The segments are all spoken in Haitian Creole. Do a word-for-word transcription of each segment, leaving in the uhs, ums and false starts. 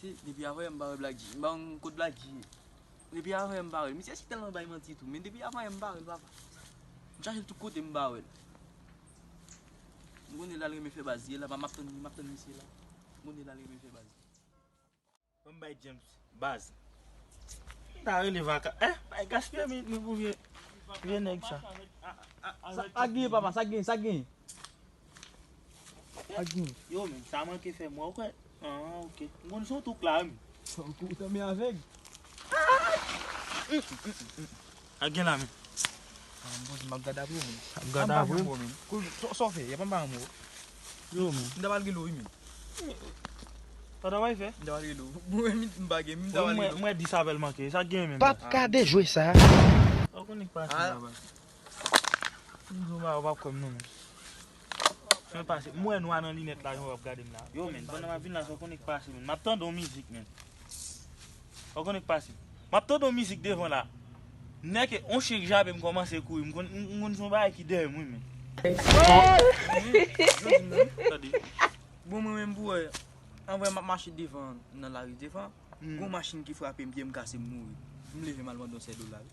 Depi avan yè m pa wè Black G. M pa konn kot Black G ye. Depi avan yè m pa wè l. Misye si tèlman bay manti tou, men depi avan yè m pa wè l, papa. M chache l tout kote, m pa wè l. M konnen l al renmen fè baz, li la, m ap tann, m ap tann misye la. M konnen l al renmen fè baz. Ban m bay James baz. M ta rele vaka. Eh, bay gaspiye minit mwen pou vye, vye nèg sa. Sa, sa k genyen, papa, sa k genyen, sa k genyen? Sa k genyen? Yo, men, sa manke fè mwen, ou kwè? Ah, ok. M konn se yon touk la, wi, men. Ou tanmen avèg? Sa k gen la, men? Ah, m poze m ap gade apre w, men. Ap gade apre w? Sa w fè? Y ap anba anmò. Yo, men. M ta pral rele w, wi, men. Sa w ta pral fè? M ta pral rele w. Mwen, m pa gen, m ta pral rele w. Mwen di sa bèl manke. Sa k gen, men? P ap ka dejwe sa. Ou konnen k pase la, baz. M di w, w p ap kwè m, non, men. Fè pase. M wè nwa nan linèt la, jan w ap gade m la. Yo, men, pandan m ap vin la, sa w konnen k pase, men. M ap tande yon mizik, men. Ou konnen k pase. M ap tande yon mizik devan la. Nèke yon chen k jape m kòmanse kouri. M konn, m, m konn se yon bagay ki dèyè m, wi, men. Tande. Bon, mwen menm pou wè. Anvan m ap mache devan nan lari devan. Gon machin ki frape m, pye m kase, m mouri. M leve m al mande yon sèl dola, wi.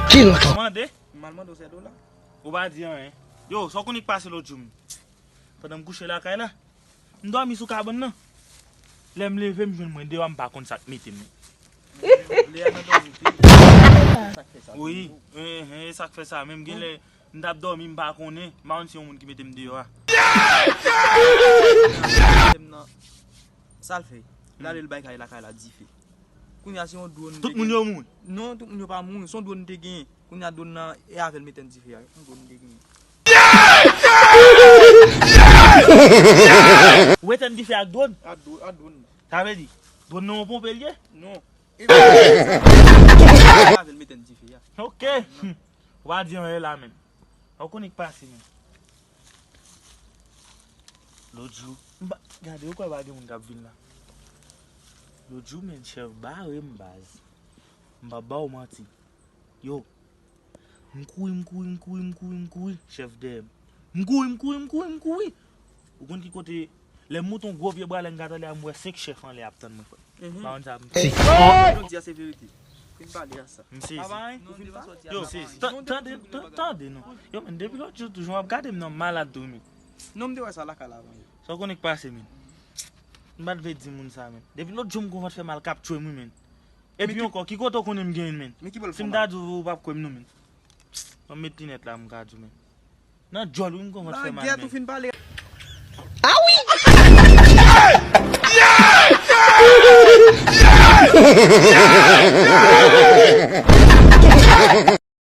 Ki lòt? Mande. M al mande yon sèl dola. Ou pa di anyen. Yo, sa w konnen k pase lòt jou, men. Pandan m kouche lakay la, m dòmi sou kabann nan. Lè m leve, m jwenn mwen deyò, m pa konn sa k mete m. Lè a nan dòmi, wi. Wi, e sa k fè sa. Menm gen lè m t ap dòmi, m pa konnen. M pa konn si yon moun ki mete m deyò a. Sa l fè? L ale l bay kay lakay la dife. Kounye a se yon dwòn. Tout moun yo mouri? Non, tout moun yo pa mouri. Se yon dwòn te genyen. Kounye a dwòn nan, e avè l m etèn dife a. Yon dwòn te genyen. Ou etèn dife ak dwòn? Ak dwòn, ak dwòn nan. Sa vle di, dwòn nan yon ponpe l ye? Non. E avè l m etèn dife a. Ok. Ou pa di anyen la menm. Ou konnen k pase, men. Lòt jou, m pa, gade, ou kwè pa gen moun k ap vin la. Lòt jou, men, chèf bare m, baz. M p ap ba w manti. Yo, m kouri, m kouri, m kouri, m kouri, m kouri, chèf dèyè m. M kouri, m kouri, m kouri, m kouri. Ou konn ki kote, lè m moute yon gwo pye bwa, lè m gade anlè a, m wè senk chèf anlè ap tann mwen, frè. Mhm. Pa konn sa, m sezi. Jodi a se verite. Fin pale a sa. M sezi. Yo, tande, tande, non. Yo, men, depi lòt jou toujou, w ap gade m nan malad tou, men. Non, m te wè sa lakay la avan yè. Sa w konnen k pase, men? M pa t vle di moun sa, men. Depi lòt jou, m gon vant fè mal k ap tchwe m, wi, men. Epi ankò, ki kote w konnen m genyen l, men? Si m ta di w, ou p ap kwè m, non, men. Ban m met linèt la, m ka di w, men. Nan djòl, wi, m konn fè mal, men. Lagèt ou fin pale. Ah wi!